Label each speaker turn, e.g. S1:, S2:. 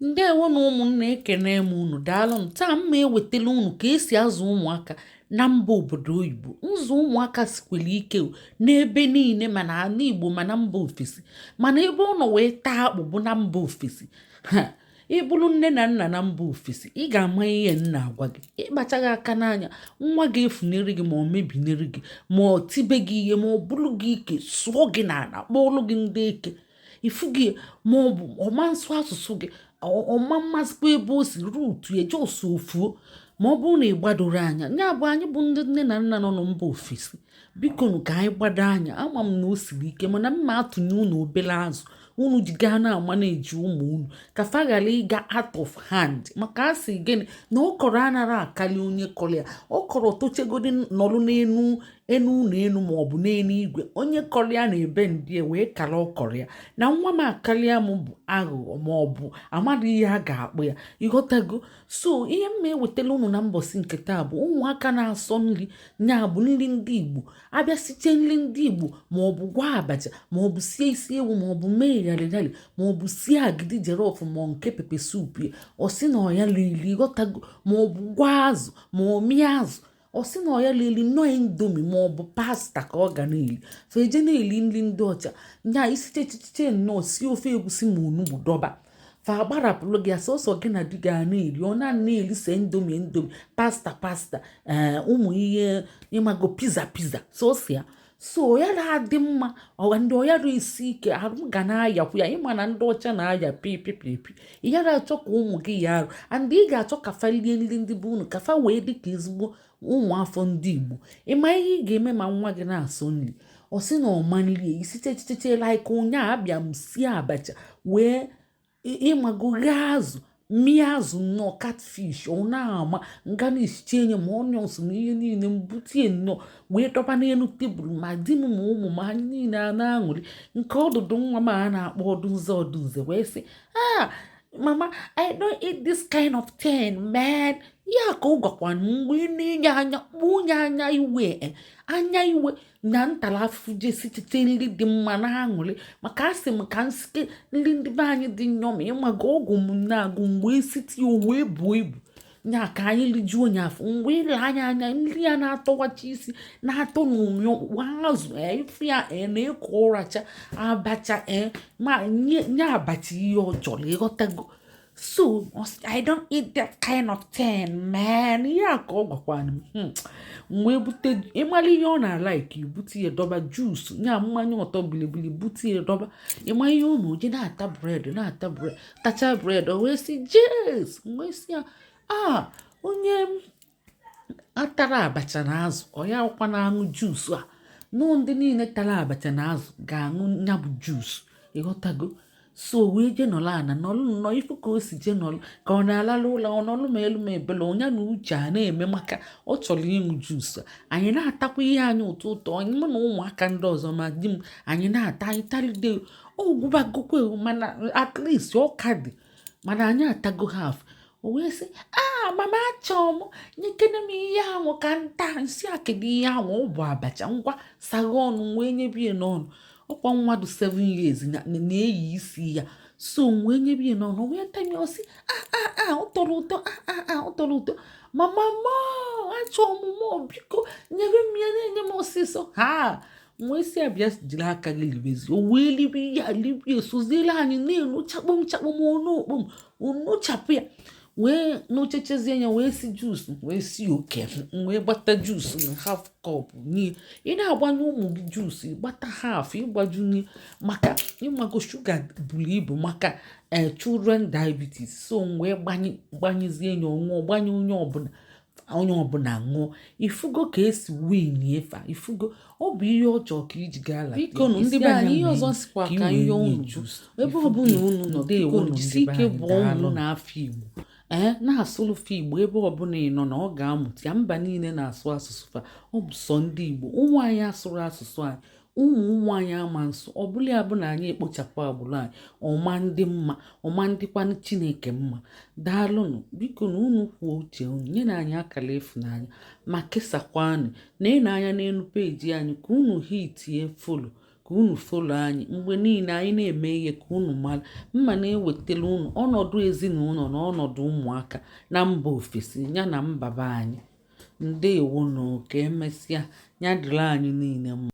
S1: Ndewo na ụmụnna, ekene m unu. Daalụ. Taa m ma ewetala unu ka esi azụ ụmụaka na mba obodo oyibo. Nzụ ụmụaka sikwere ike n'ebe niile, mana ala Igbo, mana mba ofesi, mana ebe ọ nọ wee taa akpụ bụ na mba ofesi. Ha ịbụrụ nne na nna na mba ofesi, ị ga-ama ihe m na-agwa gị. Ịkpachaghị aka n'anya, nwa ga-efuneri gị, ma ọ mebineri gị, ma ọ tibe gị ihe, ma ọ bụrụ gị ike sụọ gị n'ala, kpọọlụ gị ndị eke ifu gị, ma ọ bụ ọma nsụ asụsụ gị, ọma mmasịkwa ebe o si rutu eje ofuo, ma ọ bụrụ na ị gbadoro anya. Ya bụ, anyị bụ ndị nne na nna nọ na mba ofesi, biko nụ, ka anyị gbado anya. Ama m na o siri ike, mana mma atụnye unu obere azụ unu ji gaa na-ama na-eji ụmụ unu ka fa ghara ịga out of hand, maka a sị gịnị na ọkọrọ anara akali onye kọrọ ya. Ọkọrọ tochegodi nọrụ n'enu enu ụlọ enu ma ọ bụ n'enu igwe, onye kọrọ ya na-ebe ndị wee kara ọkọrọ ya na nwa m akarịa m bụ aghụghọ, ma ọ bụ amadị ihe a ga-akpụ ya. Ịghọtago? So ihe m ma ewetala unu na mbọsị nke taa bụ ụmụaka na-asọ nri, nya bụ nri ndị Igbo. Abịa siche nri ndị Igbo, ma ọ bụ gwa abacha, ma ọ bụ sie isi ewu, ma ọ bụ mee gharịgharị, ma ọ bụ sie agidi jollof, ma ọ nke pepper soup ya, ọ sị na ọ ya lili. Ịghọtago? Ma ọ bụ gwa azụ, ma ọ mịa azụ, ọ sị na ọ ya lili nnọọ Indomie ma ọ bụ pasta ka ọ ga na-eli. Feje na-eli nri ndị ọcha nya isiche echiche nnọọ, sie ofe egusi ma onugbu dọba, fa agbarapụlụ gị sọsọ gị na di gị a na-eri. Ọ na na-eri se Indomie, Indomie, pasta, pasta, ee, ụmụ ihe ịmago, pizza, pizza, sọsọ ya. So ya na-adị mma ndị ọyara esi ike arụ ga na-ayakwu ya. Ịma na ndị ọcha na-aya pipipipi. Ị yara achọ ka ụmụ gị ya arụ, and ị ga-achọ ka fa lie nri ndị bụ unu, ka fa wee dị ka ezigbo ụmụ afọ ndị Igbo. Ịma ihe ị ga-eme ma nwa gị na-asọ nri, ọ sị na ọma nri isiche echiche, like ụnyaa abịa m sie abacha wee ịmago ghee azụ, mmịa azụ nnọọ, catfish. Ọ na-ama nga na-esiche enye ma onions na ihe niile, mbutie nnọọ wee dọba n'elu tebụl, ma di m ma ụmụ m, anyị niile a na-aṅụrị. Nke ọdụdụ nwa m a na-akpọ ọdụnze ọdụnze wee sị, "Ah, mama, I don't eat this kind of thing, man." Ya ka ọ gwakwa m mgbe na-enye anya kpụọ onye anya iwe, anya iwe na ntara afụfụ jesi chiche nri dị mma na-aṅụrị, maka asị m ka nsike nri ndị be anyị dị nyọm. Ịmaga ọgwụ m na-agụ mgbe esiti o wee buo ibu nya ka anyị rijuo onye afọ. Mgbe ile anya anya nri ya na-atọwachi isi na-atọ n'ụmị ọkpụkpụ azụ ifu ya na-eko ụracha abacha ma nye abacha ihe ọ chọrọ. Ịghọtago? So "I don't eat that kind of thing, man." Ya ka ọ gwakwana m wee bute. Ịmara ihe ọ na-alike, ibute ya dọba, juice nya mmanya ọtọ bilibili, bute ya dọba. Ịma ihe ụmụ je na-ata bread, na-ata bread, tacha bread, o wee sị jes. Wee sị ya, a onye atara abacha na azụ, ọ ya akwa na-aṅụ juice a nụ. Ndị niile tara abacha na azụ ga-aṅụ ya bụ juice. Ịghọtago? So wee je nọrọ ana, nọrọ nnọọ, ifu ka o si je nọrọ ka ọ na-alalụ ụlọ, ọ nọrọ ma elu ma ebele onye na uche a na-eme maka ọ chọrọ ịṅụ juice. Anyị na-atakwa ihe anyị ụtọ ụtọ, mụ na ụmụaka ndị ọzọ ma di m, anyị na-ata. Anyị taride ogwubagokwe, mana at least ọ ka dị, mana anyị atago half. O wee sị, "Ah, mama, achọọ m, nyekene m ihe ahụ ka nta nsị a." Kedu ihe ahụ? Ọ bụ abacha. Ngwa, saghe ọnụ. Wee nyebie n'ọnụ. Ọkwa mmadụ 7 years na-eyi isi ya. So wee nyebie n'ọnụ, wee tanye, ọsị, "Ah, ah, ah, ọ tọrọ ụtọ. Ah, ah, ah, ọ tọrọ ụtọ, mama. Ma achọọ m mọ, biko nyere m ya, na-enye m ọsịsọ." Ha wee sị abịa jiri aka gị libezi. O wee libe ya, libie, soziere anyị na-enu chakpom chakpom ọnụ okpom onuchapụ ya, wee n'ochechezie ya, wee si juice, wee si oke, wee gbata juice na half cup nye. Ị na-agbanye ụmụ gị juice, ịgbata half ịgbajunye, maka ịmago shuga buru ibu maka children diabetes. So wee gbanye, gbanyezie ya, ọṅụọ, gbanye onye ọbụla, onye ọbụla ṅụọ. Ifugo ka esi win efa? Ifugo? Ọ bụ ihe ọjọọ ka iji gaa la.
S2: Biko nụ, ndị be anyị, ihe ọzọ sikwa ka ihe unu ebe ọbụla unu nọ, biko jisi ike bụọ unu n'afọ Igbo, ee, na-asụlụfe Igbo ebe ọbụla ị nọ na ọ ga-amụta ya. Mba niile na-asụ asụsụ fa, ọ bụ sọ ndị Igbo ụmụ anyị asụrụ asụsụ anyị, ụmụ ụmụ anyị ama nsụ. Ọ bụla ya bụ na anyị ekpochapụ agbụrụ anyị, ọma ndị mma, ọma ndịkwanụ Chineke mma. Daalụnụ. Biko na unu kwuo uche unu, nye na anyị akara ịfụnanya, ma kesakwanụ na ịna anya n'elu peji anyị ka unu hitie follow.
S1: Ka unu follow anyị mgbe niile anyị na-eme ihe, ka unu mara mma na-ewetara unu ọnọdụ ezinụlọ na ọnọdụ ụmụaka na mba ofesi ya na mba be anyị. Ndewonụ, ka emesịa. Ya dịrị anyị niile mma.